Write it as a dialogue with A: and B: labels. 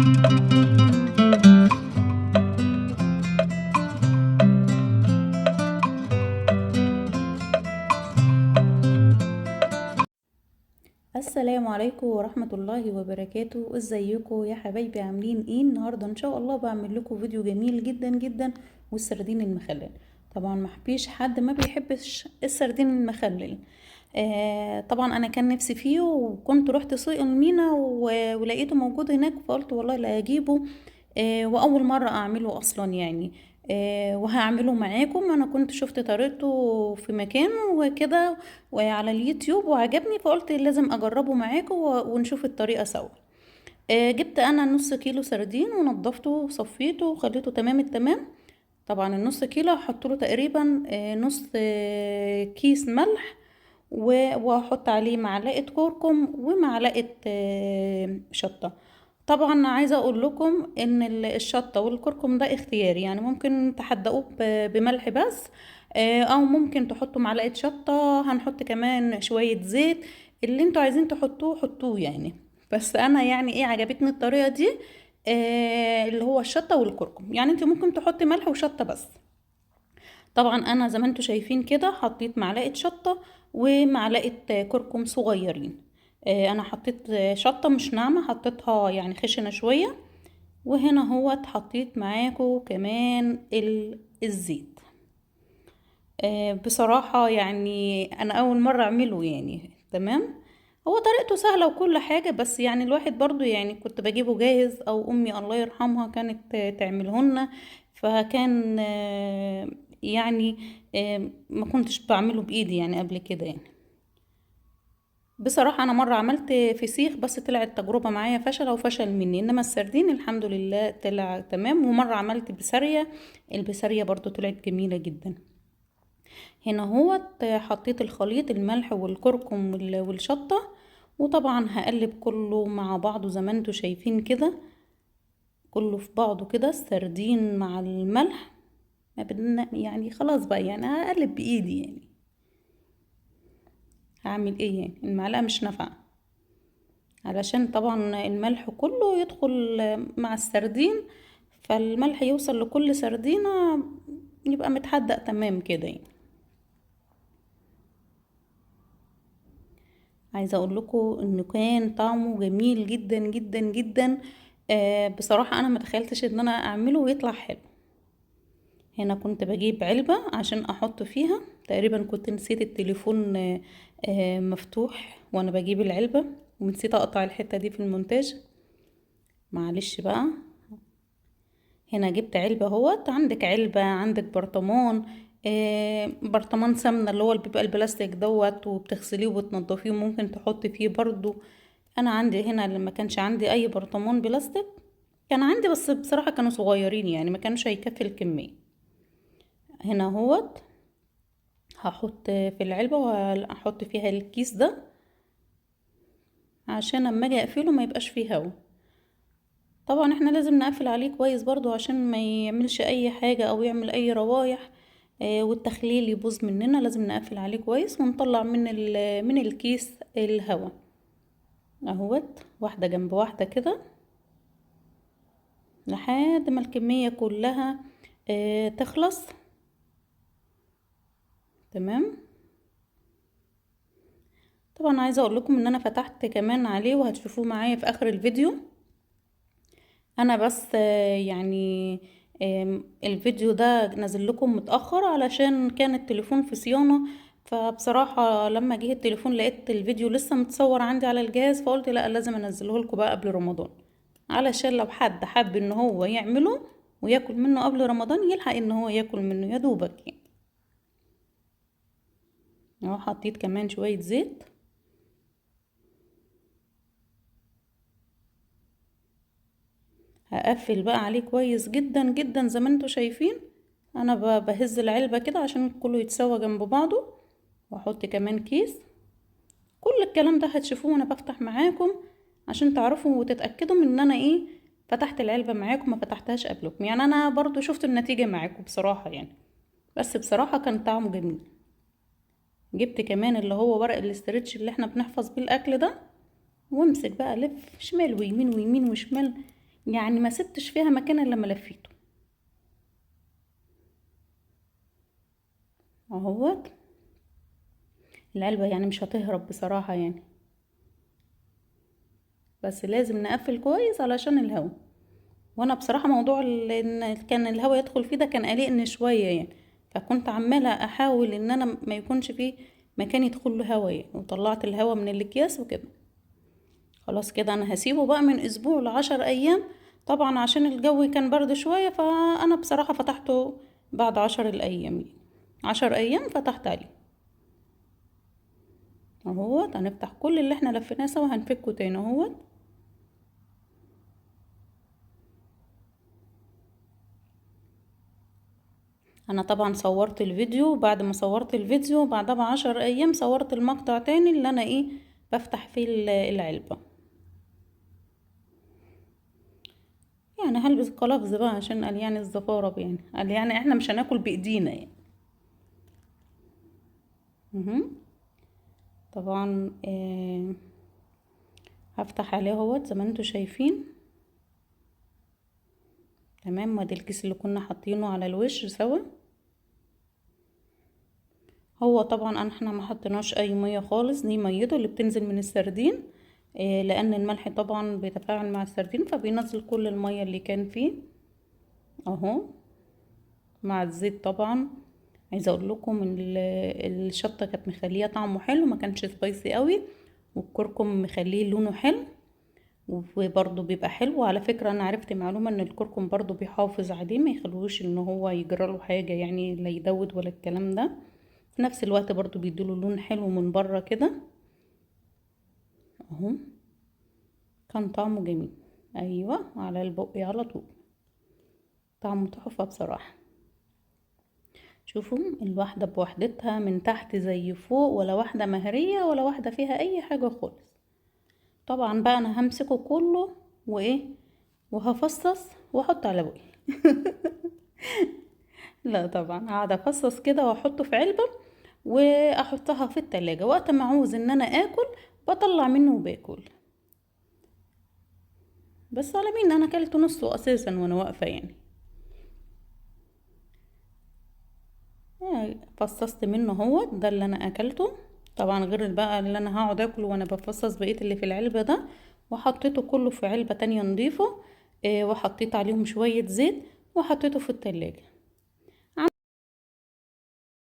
A: السلام عليكم ورحمة الله وبركاته. ازيكم يا حبايبي؟ عاملين ايه النهاردة؟ ان شاء الله بعمل لكم فيديو جميل جدا جدا، والسردين المخلل. طبعا ما فيش حد ما بيحبش السردين المخلل. طبعا انا كان نفسي فيه، وكنت رحت سوق المينا ولقيته موجود هناك، فقلت والله لا اجيبه. واول مرة اعمله اصلا يعني. وهعمله معاكم. انا كنت شفت طريقته في مكان وكده وعلى اليوتيوب وعجبني، فقلت لازم اجربه معاكم ونشوف الطريقة سوا. جبت انا نص كيلو سردين ونضفته وصفيته وخليته تمام التمام. طبعا النص كيلو هحط له تقريبا نص كيس ملح، واحط عليه معلقة كركم ومعلقة شطة. طبعا عايزة اقول لكم ان الشطة والكركم ده اختياري، يعني ممكن تحدقوه بملح بس، او ممكن تحطوا معلقة شطة. هنحط كمان شوية زيت، اللي انتوا عايزين تحطوه حطوه يعني. بس انا يعني ايه عجبتني الطريقة دي، اللي هو الشطة والكركم. يعني انت ممكن تحطي ملح وشطة بس. طبعا انا زي ما انتوا شايفين كده حطيت معلقة شطة ومعلقة كركم صغيرين. انا حطيت شطة مش ناعمة، حطيتها يعني خشنة شوية. وهنا هو حطيت معاكم كمان الزيت. بصراحة يعني انا اول مرة اعمله يعني، تمام. هو طريقته سهلة وكل حاجة، بس يعني الواحد برضو يعني كنت بجيبه جاهز، او امي الله يرحمها كانت تعملهن، فكان ما كنتش بعمله بايدي يعني قبل كده يعني. بصراحة أنا مرة عملت فسيخ بس طلعت تجربة معايا فشلة وفشل مني، إنما السردين الحمد لله طلع تمام. ومرة عملت بسارية، البسارية برضو طلعت جميلة جدا. هنا هو حطيت الخليط الملح والكركم والشطة، وطبعا هقلب كله مع بعضه زي ما انتوا شايفين كده، كله في بعضه كده، السردين مع الملح. ما بدنا يعني خلاص بقى، يعني هقلب بإيدي يعني، هعمل ايه يعني، المعلقة مش نافعة، علشان طبعا الملح كله يدخل مع السردين، فالملح يوصل لكل سردينة يبقى متحدق تمام كده يعني. عايزة اقول لكم انه كان طعمه جميل جدا جدا جدا. بصراحة انا ما تخيلتش ان انا اعمله ويطلع حلو. هنا كنت بجيب علبة عشان احط فيها، تقريبا كنت نسيت التليفون مفتوح وانا بجيب العلبة، ونسيت اقطع الحتة دي في المونتاج، معلش بقى. هنا جبت علبة اهوت، عندك علبة، عندك برطمان، برطمان سمنة اللي هو اللي بيبقى البلاستيك دوت، وبتغسليه وبتنضفيه وممكن تحطي فيه برضو. انا عندي هنا لما كانش عندي اي برطمان بلاستيك، كان عندي بس بصراحة كانوا صغيرين يعني ما كانوش هيكفي الكمية. هنا اهوت هحط في العلبة وهحط فيها الكيس ده عشان اما اجي اقفله ما يبقاش فيه هوا. طبعا احنا لازم نقفل عليه كويس برضو عشان ما يعملش اي حاجة او يعمل اي روايح، والتخليل يبوظ مننا. لازم نقفل عليه كويس ونطلع من الكيس الهوا اهوت، واحدة جنب واحدة كده لحد ما الكمية كلها تخلص. تمام. طبعا عايزة اقول لكم ان انا فتحت كمان عليه وهتشوفوه معايا في اخر الفيديو. انا بس الفيديو ده نزل لكم متأخر علشان كان التليفون في صيانة، فبصراحة لما جه التليفون لقيت الفيديو لسه متصور عندي على الجهاز، فقلت لا لازم انزله لكم بقى قبل رمضان، علشان لو حد حب ان هو يعمله وياكل منه قبل رمضان يلحق ان هو ياكل منه يا دوبك يعني. اهو حطيت كمان شوية زيت. هقفل بقى عليه كويس جدا جدا زي ما انتوا شايفين. انا بهز العلبة كده عشان كله يتسوى جنب بعضه، واحط كمان كيس. كل الكلام ده هتشوفوه وانا بفتح معاكم عشان تعرفوا وتتأكدوا من ان انا فتحت العلبة معاكم، ما فتحتهاش قبلكم يعني. انا برضو شفت النتيجة معاكم بصراحة يعني، بس بصراحة كان طعمه جميل. جبت كمان اللي هو ورق الاسترتش اللي احنا بنحفظ بيه الاكل ده، وامسك بقى لف شمال ويمين ويمين وشمال، يعني ما سبتش فيها مكان الا لما لفيته اهوت. العلبة يعني مش هتهرب بصراحة يعني، بس لازم نقفل كويس علشان الهواء. وانا بصراحة موضوع ان كان الهواء يدخل فيه ده كان قلقني شوية يعني، فكنت عمالة احاول ان انا ما يكونش فيه مكان يدخل له هواء يعني، وطلعت الهواء من الاكياس وكده. خلاص كده انا هسيبه بقى من اسبوع ل10 ايام، طبعا عشان الجو كان برد شوية، فانا بصراحة فتحته بعد 10 الايام يعني، 10 ايام فتحت عليه اهوت. هنفتح كل اللي احنا لفيناه سوا هنفكه تاني اهوت. انا طبعا صورت الفيديو، بعد ما صورت الفيديو بعدها ب10 ايام صورت المقطع تاني اللي انا ايه بفتح فيه العلبة. يعني هلبس قلافز بقى عشان قال يعني الزفارة يعني، قال يعني احنا مش هناكل بايدينا يعني. طبعا هفتح عليه اهوت زي ما انتوا شايفين. تمام، وادي الكيس اللي كنا حاطينه على الوش سوا. هو طبعا احنا ما حطيناش اي مية خالص، دي ميته اللي بتنزل من السردين، لان الملح طبعا بيتفاعل مع السردين فبينزل كل المية اللي كان فيه اهو مع الزيت. طبعا عايزه اقول لكم ان الشطه كانت مخليه طعمه حلو، ما كانش سبايسي قوي، والكركم مخليه لونه حلو وبرضه بيبقى حلو. وعلى فكرة انا عرفت معلومة ان الكركم برضه بيحافظ عليه، ما يخلوش ان هو يجرى له حاجة يعني، لا يدود ولا الكلام ده. في نفس الوقت برضه بيديله لون حلو من بره كده اهو، كان طعمه جميل. ايوه على البق على طول، طعمه تحفة بصراحة. شوفوا الواحدة بوحدتها من تحت زي فوق، ولا واحدة مهريه ولا واحدة فيها اي حاجة خالص. طبعا بقى انا همسكه كله وايه وهفصص واحط على بقي لا طبعا هقعد افصص كده واحطه في علبة واحطها في التلاجة، وقت ما اعوز ان انا اكل بطلع منه وباكل. بس على مين، انا اكلت نصه اساسا وانا واقفة يعني. فصصت منه هو ده اللي انا اكلته، طبعا غير بقى اللي انا هقعد اكله وانا بفصص بقية اللي في العلبة ده. وحطيته كله في علبة تانية نضيفه، وحطيت عليهم شوية زيت وحطيته في التلاجة.